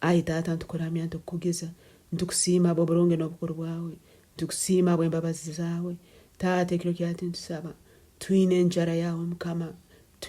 Ai Taata, ntukuramya, ntukukugiza, ntukusiima habw'oburungi n'obukuru bwawe, ntukusiima habw'embabazi zaawe. Taata, ekiro kya hati ntusaba, twine enjara yawe Mukama,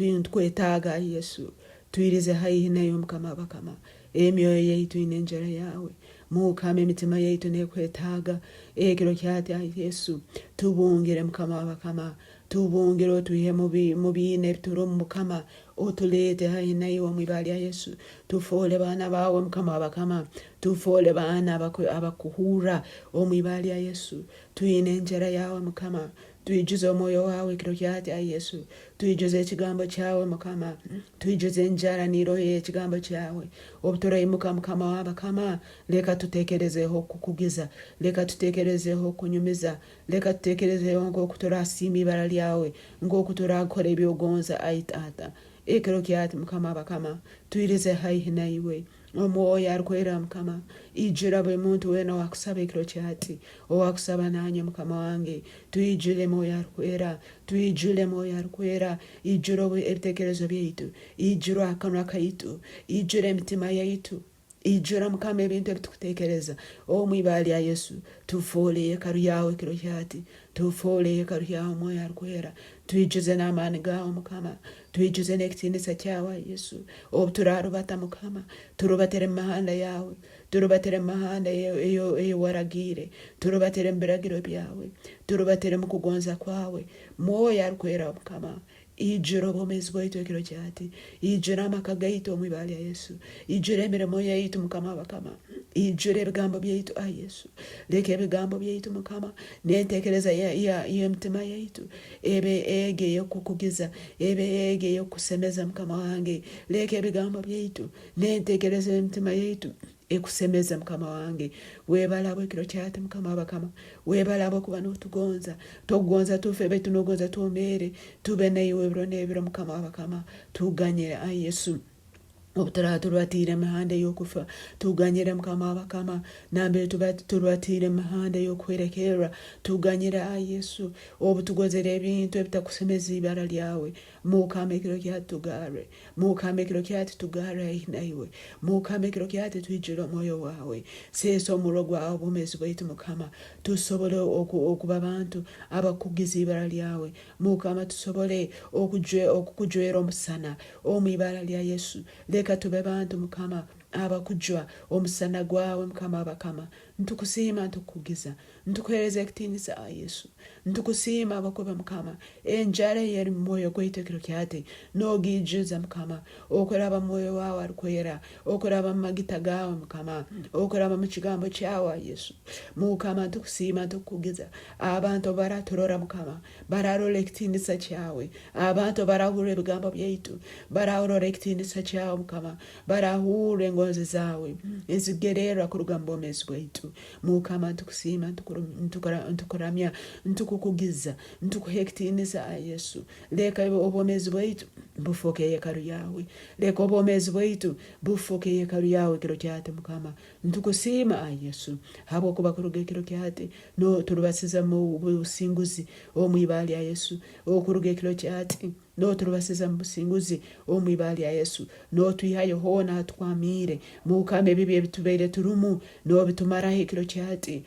ntukwetaaga ai Yesu, twirize haihi naiwe Mukama w'abakama. Emyoyo yaitu ine enjara yawe, Mukama emitima yaitu nekwetaaga ekiro kya hati ai Yesu, tubungire Mukama w'abakama, tubungire otwihe mu biina ebiturumu Mukama, Otuleete haihi naiwe omu ibara lya Yesu. Tufoole baana baawe Mukama w'abakama. Tufoole baana abakuhurra omu ibara lya Yesu. Twine enjara yaawe Mukama. Twijuze omwoyo waawe ekiro kya hati ai Yesu. Twijuze ekigambo kyawe Mukama. Twijuze enjara n'iroho ey'ekigambo kyawe. Obu turaimuka Mukama w'abakama, leka tutekerezeeho kukukugiza. Leka tutekerezeeho kukunyumiza. Leka tutekerezeeho nk'oku turasiima ibara lyawe, nk'oku turakora eby'ogonza, ai Taata. Ekiro kya hati, Mukama w'abakama, twirize haihi naiwe. Omwoyo Arukwera, Mukama, ijura buli muntu weena ow'akusaba ekiro kya hati, ow'akusaba nanye, Mukama wange. Twijule Mwoyo Arukwera, twijule Mwoyo Arukwera, ijura ebitekerezo byaitu, ijura akanwa kaitu, ijura emitima yaitu. Ijura Mukama ebintu ebitukutekereza omu ibara lya Yesu. Tufoole yekaru yawe ekiro kyati. Tufoole yekaru yawe Omwoyo Arukwera. Twijuze n'amaani gawe Mukama. Twijuze n'ekitinisa kyawe ai Yesu. Obu turarubata Mukama, turubatire mu mihanda yawe. Turubatire mu mihanda eyi waragiire. Turubatire mu biragiro byawe. Turubatire mu kugonza kwawe. Mwoyo Arukwera Mukama, Ijura obwomeezi bwaitu ekiro kyati. Ijura amaka gaitu omu ibara lya Yesu. Ijura emirimo yaitu Mukama w'abakama. Ijura ebigambo byaitu ai Yesu. Leka ebigambo byaitu Mukama n'entekereza y'emitima yaitu ebe egi ey'okukugiza, ebe egi ey'okukusemeza Mukama wange. Leka ebigambo byaitu n'entekereza y'emitima yaitu Ekusemeze Mukama wange. Webale habw'ekiro kyati Mukama w'abakama. Webale habwokuba notugonza. Tokugonza tufe baitu nogonza twomeere tube naiwe ebiro n'ebiro Mukama w'abakama. Tuganyire ai Yesu. Obu turaaba turubatiire emihanda ey'okufa, tuganyire Mukama w'abakama. Nambere tuba turubatiire emihanda ey'okuhwerekerra, tuganyire ai Yesu. Obu tugozere ebintu ebitakusemeza ibara lyawe, Mukama ekiro kyati tugarre. Mukama ekiro kyati tugarre haihi naiwe. Mukama ekiro kyati twijule omwoyo wawe. Seesa omurro gwawe obwomezi bwaitu Mukama, tusobole okuba bantu abakukugiza ibara lyawe. Mukama tusobole okukujwera omusana omu ibara lya Yesu. Leka tube bantu Mukama abakujwa omusana gwawe Mukama wabakama. Ntukusiima ntukukugiza. Ntukuhereza ekitiinisa ai Yesu. Ntukusiima habwokuba Mukama, enjara eyeri mu mwoyo gwaitu ekiro kyati, nogiijuza Mukama, okuraba mu Mwoyo wawe Arukwera, okuraba mu magita gawe Mukama, okuraba mu kigambo kyawe ai Yesu. Mukama ntukusiima ntukukugiza. Abantu obu baraturora Mukama, bararora ekitiinisa kyawe. Abantu obu barahurra ebigambo byaitu, bararora ekitiinisa kyawe Mukama, barahurra engonzi zawe ezigererra kuruga mu bwomeezi bwaitu. Mukama ntukusiima, ntukuramya, ntukukugiza, ntukuha ekitiinisa ai Yesu. Leka obwomeezi bwaitu bufooke yekaru yawe. Leka obwomeezi bwaitu bufooke yekaru yawe ekiro kyati Mukama. Ntukusiima ai Yesu habwokuba kuruga ekiro kyati noturubasiza mu businguzi omu ibara lya Yesu. Okuruga ekiro kyati Noturubasiza mu businguzi omu ibara lya Yesu. Notwihayo hoona ahatukwamiire. Mukama ebibi ebitubaire turumu nobitumaraho ekiro kyahati.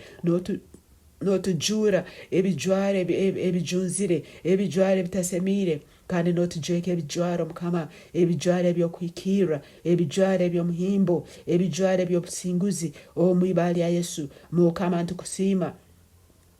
Notujuura ebijwaro ebijunzire, ebijwaro ebitasemiire, kandi notujweka ebijwaro Mukama, ebijwaro eby'okuhikirra, ebijwaro eby'omuhimbo, ebijwaro eby'obusinguzi omu ibara lya Yesu. Mukama ntukusiima.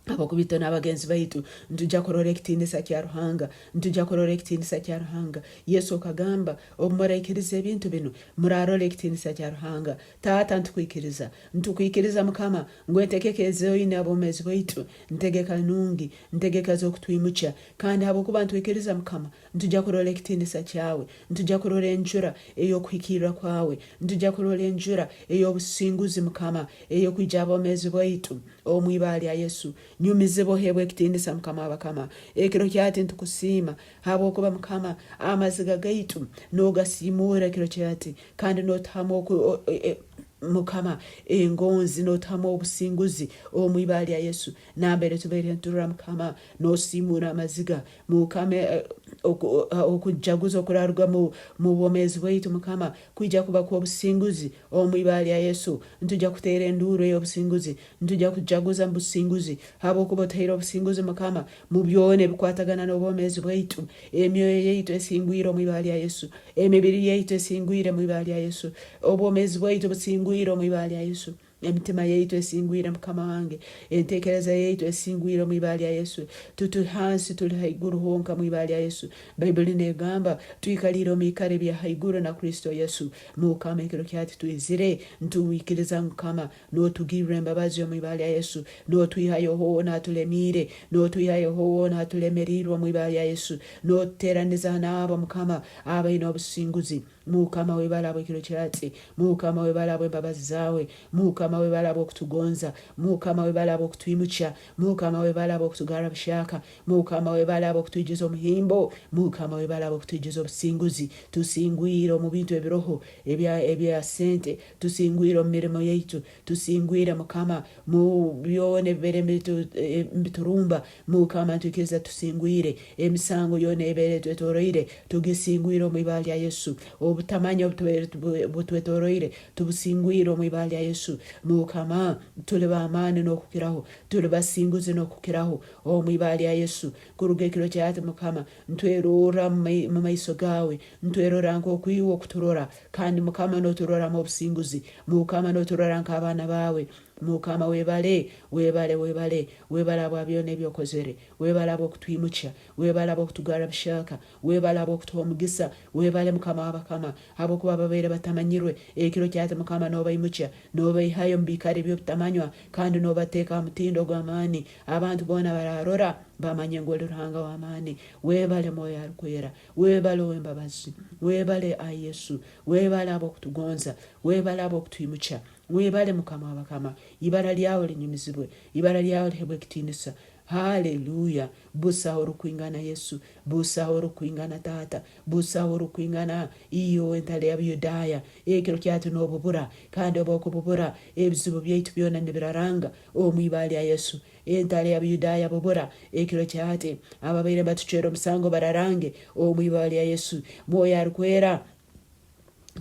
Habwokuba itwe n'abagenzi baitu nitwija kurora ekitiinisa kya Ruhanga, nitwija kurora ekitiinisa kya Ruhanga. Yesu okagamba, obu muraikiriza ebintu binu, murarora ekitiinisa kya Ruhanga. Taata, nitukwikiriza. Nitukwikiriza Mukama, ngu entegeka ezi oine ha bwomeezi bwaitu, ntegeka nungi, ntegeka z'okutwimukya. Kandi habwokuba nitwikiriza Mukama, nitwija kurora ekitiinisa kyawe, nitwija kurora enjura ey'okuhikirra kwawe, nitwija kurora enjura ey'obusinguzi Mukama, ey'okwija ha bwomeezi bwaitu. Omu ibara lya Yesu, nyumizibwa oheebwe ekitiinisa Mukama w'abakama. Ekiro kyati nitukusiima habwokuba Mukama amaziga gaitu nogasiimuura ekiro kyati kandi notuhamu oku, e, Mukama engonzi notuhamu obusinguzi omu ibara lya Yesu. Nambere tubaire niturora Mukama nosiimuura amaziga Mukama e, Okujaguza okuraruga mu bwomeezi bwaitu Mukama, kwija kuba kw'obusinguzi omu ibara lya Yesu. Nitwija kuteera enduuru ey'obusinguzi, nitwija kujaguza mu businguzi habwokuba otuhaire obusinguzi Mukama mu byona ebikwatagana n'obwomeezi bwaitu. Emyoyo yaitu esingwire omu ibara lya Yesu, emibiri yaitu esingwire mu ibara lya Yesu, obwomeezi bwaitu busingwire omu ibara lya Yesu. Emitima yaitu esingwire Mukama wange, entekereza yaitu esingwire omu ibara lya Yesu. Tutuli hansi, tuli haiguru honka mu ibara lya Yesu. Baibuli negamba twikaliire omu biikaro ebya haiguru na Kristo Yesu. Mukama ekiro kyati twizire nituwikiriza ngu Mukama notugirra embabazi omu ibara lya Yesu, notwihayo hoona hatulemiire, notwihayo hoona hatulemeriirwe omu ibara lya Yesu, notuteraniza n'abo Mukama abaine obusinguzi. Mukama webale habw'ekiro kyati. Mukama webale habw'embabazi zaawe. Mukama webale habw'okutugonza. Mukama webale habw'okutwimukya. Mukama webale habw'okutugarra buhyaka. Mukama webale habw'okutwijuza omuhimbo. Mukama webale habw'okutwijuza obusinguzi. Tusingwire omu bintu ebiroho ebya ebya sente. Tusingwire omu mirimo yaitu. Tusingwire Mukama mu byona ebibaire nibiturumba. Mukama nitwikiriza tusingwire emisango yoona ebaire etwetoroire, tugisingwire omu ibara lya Yesu. Obutamanya obutubaire butwetoroire tubusingwire omu ibara lya Yesu. Mukama tuli b'amaani n'okukiraho, tuli basinguzi n'okukiraho omu ibara lya Yesu. Kuruga ekiro kya hati Mukama ntwerorra mu maiso gaawe, ntwerora nk'oku iwe okuturora, kandi Mukama n'oturoramu obusinguzi, Mukama n'oturora nk'abaana baawe. Mukama webale, webale, webale, webale habwa byona ebi okozere, webale habw'okutwimukya, webale habw'okutugarra buhyaka, webale habw'okutuha omugisa, webale Mukama w'abakama, habwokuba ababaire batamanyirwe, ekiro kyati Mukama n'obaimukya, n'obaihayo omu biikaro eby'obutamanywa, kandi n'obateeka ha mutindo ogw'amaani, abantu boona bararora bamanye ngu oli Ruhanga w'amaani. Webale Mwoyo Arukwera, webale ow'embabazi, webale ai Yesu, webale habw'okutugonza, webale habw'okutwimukya, Webale Mukama wabakama, ibara lyawe linyumizibwe, ibara lyawe lihebwe ekitinisa. Haleluya! Busaho orukwingana Yesu, busaho orukwingana Taata, busaho orukwingana iwe entale ya Buyudaya. Ekiro kyatu nobubura, kandi obwokububura, ebizibu byaitu byona nibiraranga omu ibara lya Yesu. Entale ya Buyudaya bubura, ekiro kyati ababaire mbatucwera omusango bararange omu ibara lya Yesu. Mwoyo Arukwera,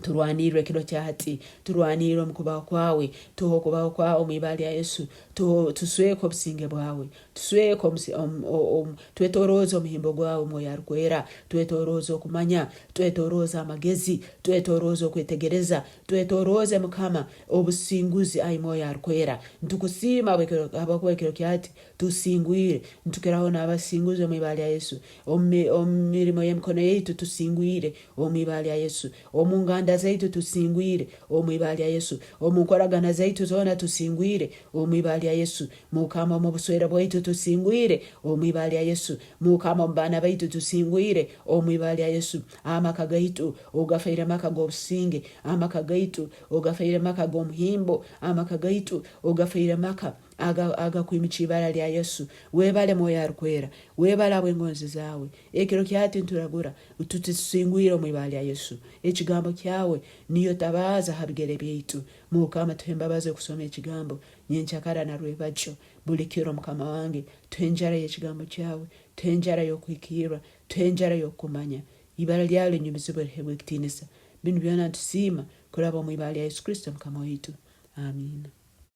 Turwanirre ekiro kya hati, turwanirre omu kubaho kwawe, tuhe okubaho kwawe omu ibara lya Yesu, tusweke obusinge bwawe, tusweke twetorooze omuhimbo gwawe Mwoyo Arukwera, twetorooze okumanya, twetorooze amagezi, twetorooze okwetegereza, twetorooze Mukama obusinguzi ai Mwoyo Arukwera. Nitukusiima habwokuba ekiro kya hati tusingwire, nitukiraho n'abasinguzi omu ibara lya Yesu. Omu mirimo y'emikono yaitu tusingwire omu ibara lya Yesu. Omu nganda zaitu tusingwire omu ibara lya Yesu. Omu nkoragana zaitu zoona tusingwire omu ibara lya Yesu. Mukama omu buswere bwaitu tusingwire omu ibara lya Yesu. Mukama omu baana baitu tusingwire omu ibara lya Yesu. Amaka gaitu ogafaire maka g'obusinge, amaka gaitu ogafaire maka g'omuhimbo, amaka gaitu ogafaire maka agakwimukya ibara lya Yesu. Webale Mwoyo Arukwera, webale habw'engonzi zaawe. Ekiro kya hati nturagura tutisingwire omu ibara lya Yesu. Ekigambo kyawe niyo tabaaza ha bigere byaitu. Mukama tuhe embabazi okusoma ekigambo nyenkyakara na rwebagyo buli kiro Mukama wange. Tuhe enjara y'ekigambo kyawe, tuhe enjara y'okuhikirra, tuhe enjara y'okukumanya. Ibara lyawe linyumizibwe lihebwe ekitiinisa. Binu byona nitusiima kuraba omu ibara lya Yesu Kristo Mukama waitu. Amiina.